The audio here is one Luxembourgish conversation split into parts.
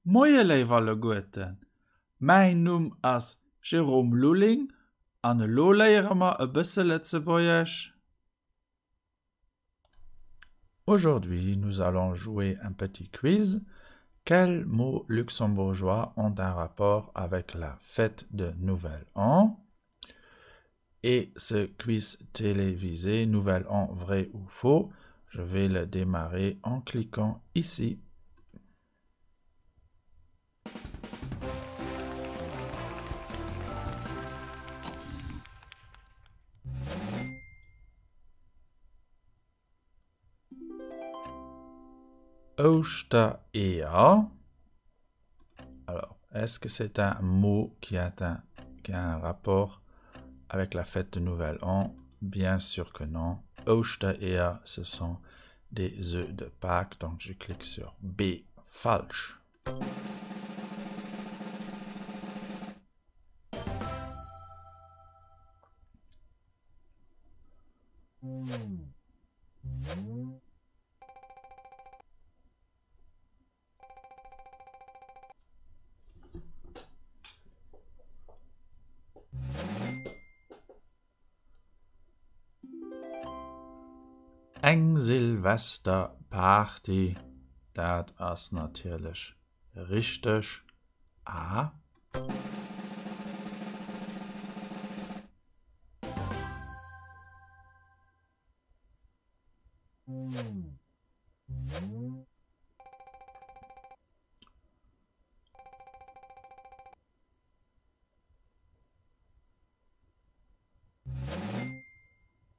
Moie léif alleguerten, mäin Numm ass Jérôme Lulling an elo léiere mer e bësse Lëtzebuergesch. Aujourd'hui, nous allons jouer un petit quiz. Quels mots luxembourgeois ont un rapport avec la fête de Nouvel An? Et ce quiz télévisé Nouvel An vrai ou faux, je vais le démarrer en cliquant ici. Ouschtereeër. Alors, est-ce que c'est un mot qui a un, qui a un rapport avec la fête de Nouvel An? Bien sûr que non. Ouschtereeër, ce sont des œufs de Pâques, donc je clique sur B, falsch. Eng Silvesterparty, dat ass natierlech richteg. A.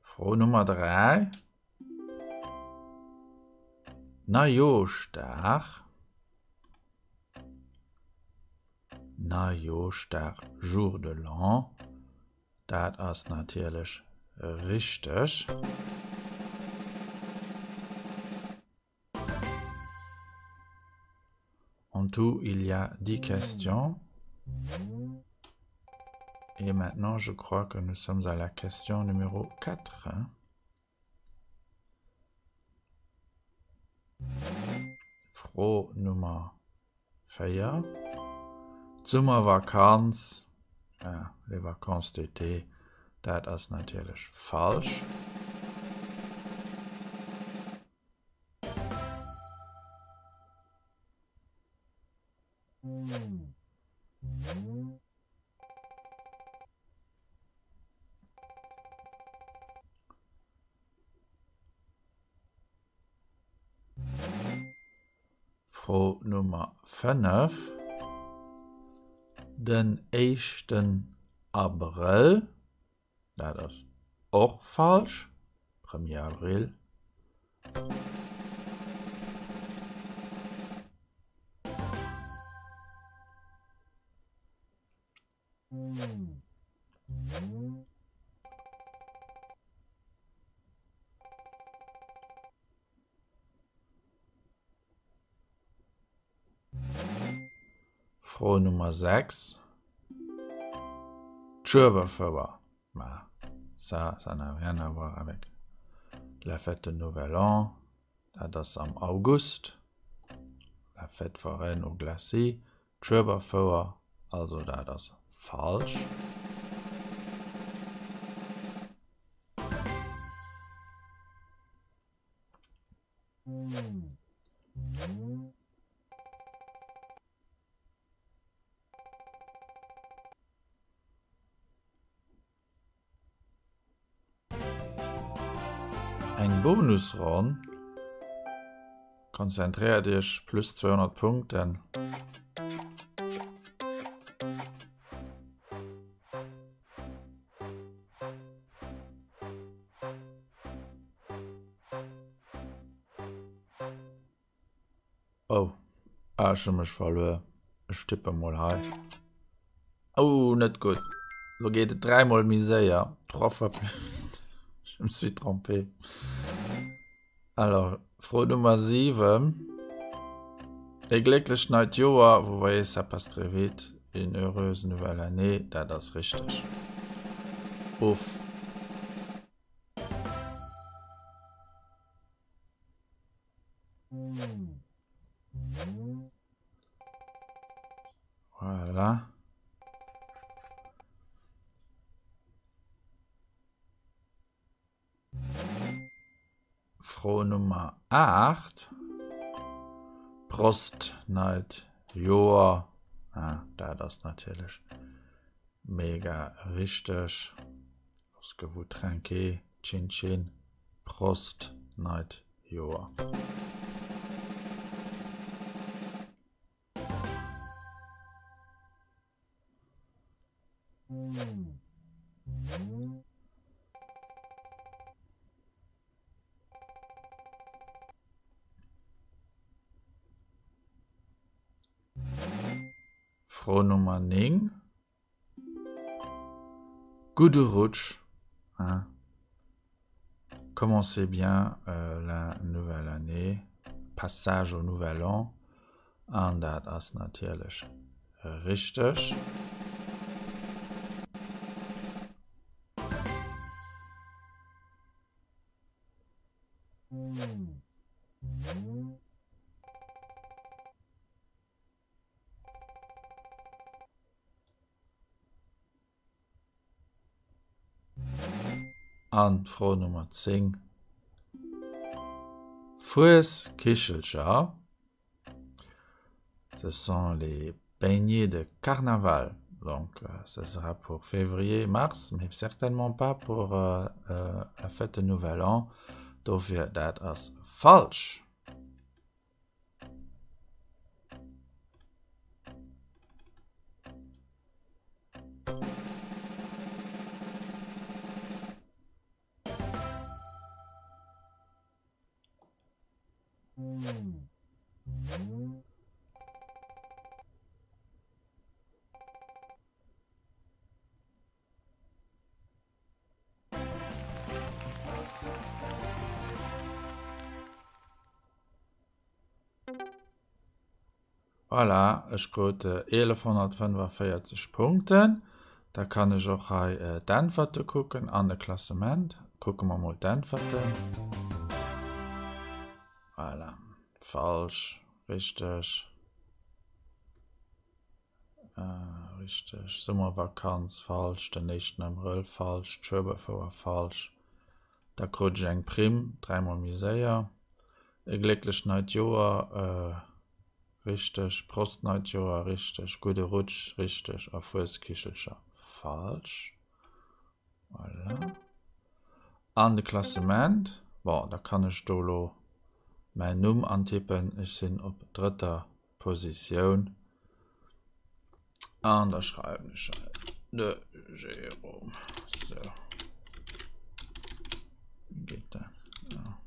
Fro Nummer 3. Neijooschdag. Neijooschdag, jour de l'an. Dat ass natierlech richteg. En tout, il y a 10 questions. Et maintenant, je crois que nous sommes à la question numéro 4. Fro Nummer 4. D'Summervakanz, ah, les vacances d'été, dat ass natierlech falsch. Fro Nummer 5, Den éischten Abrëll, dat ass och falsch, premier avril. Fro Nummer 6. D'Schueberfouer. Ma ça, ça n'a rien à voir avec la fête de Nouvel An. Dat ass am August. La fête foraine au glacis. D'Schueberfouer, also dat ass falsch. Eng Bonusronn. Konzentréiert Iech, plus 200 Punkten. Oh, ah, ech hu mech verluer. Ech tippe mol hei. Oh, net gutt. Lo geet et dräimol méi séier. Trois fois plus vite. Je me suis trompé. Alors, Fro Nummer 7. E glécklecht neit Joer. Vous voyez, ça passe très vite. Une heureuse nouvelle année. Dat ass richteg. Uff. Voilà. Fro Nummer 8. Prost neit Joer. Ah, dat ass natierlech mega richteg. Lorsque vous trinquez, tschin tschin, Prost neit Joer. Fro Nummer 9. Gudde Rutsch. Hein? Commencez bien euh, la nouvelle année. Passage au nouvel an. An dat ass natierlech richteg. An d'Fro Nummer 10, Fueskichelcher, ce sont les beignets de carnaval. Donc ce sera pour février, mars, mais certainement pas pour la fête de Nouvel An. Dofir dat ass falsch. Voilà, ech krut 1145 Punkten. Da kann ech och hei d'Äntwerte kucken an de Klassement. Kucke mer mol d'Äntwerten. Voilà, falsch, richteg. Richteg, Summervakanz, falsch, den éischten Abrëll, falsch, d'Schueberfouer, falsch. Da krut ech eng Primm, dräimol méi séier. E glécklecht neit Joer, richteg, Prost neit Joer, richteg, Gudde Rutsch, richteg a Fueskichelcher, falsch. Voilà. An de Klassement, bon, da kann ech do elo mäin Numm antippen, ech sinn op drëtter Positioun an da schreiwen ech de Jérôme. So. Wie geht dat? Ja.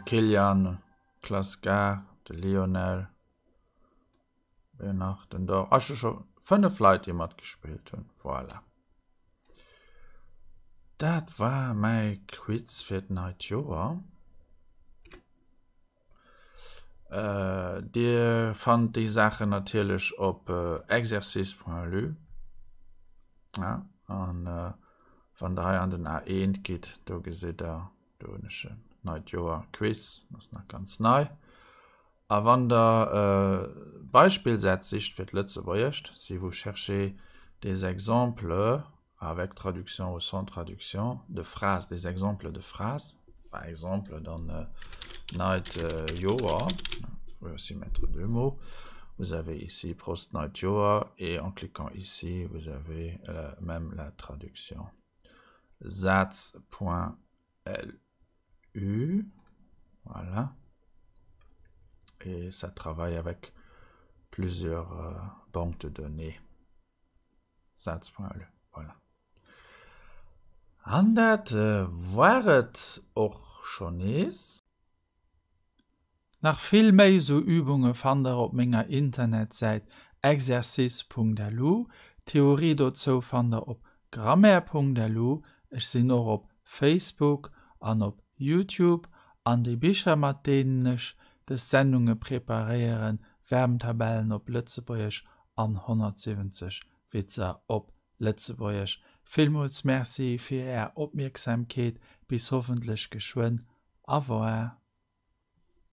Kilian, Klaskar, de Lionel, wien nach? Den Dor. Ech hu scho 5 Leit, déi matgespillt hunn. Voilà. Dat war mäi Quiz fir d'neit Joer. Dir fannt déi Saachen natierlech op exercice.lu. Ja, an wann der hei an den A1 gitt, do gesitt der, do hunn ech en neit Joer Quiz, ass nach ganz nei. A wann der Beispillsätz sicht fir d'Lëtzebuergescht, si vous cherchez des exemples avec traduction ou sans traduction de phrases, des exemples de phrases, par exemple dann Neit Joer, vous pouvez aussi mettre deux mots, vous avez ici Prost Neit Joer et en cliquant ici vous avez même la traduction. Saz.lu Voilà. Et ça travaille avec plusieurs euh, banques de données. Saz.lu Voilà. An dat äh, war et och schonn nees. Nach vill méi sou Übunge fannt der op menger Internetsäit exercice.lu. D'Theorie dozou fannt der op grammaire.lu. Ech sinn och op Facebook an op Youtube. An déi Bicher mat deenen ech des Sendunge preparéieren, Verbentabellen op Lëtzebuergesch an 170 Witzer op Lëtzebuergesch. Villmools Merci fir är Opmierksamkeet. Bis hoffentlech geschwënn. Au revoir.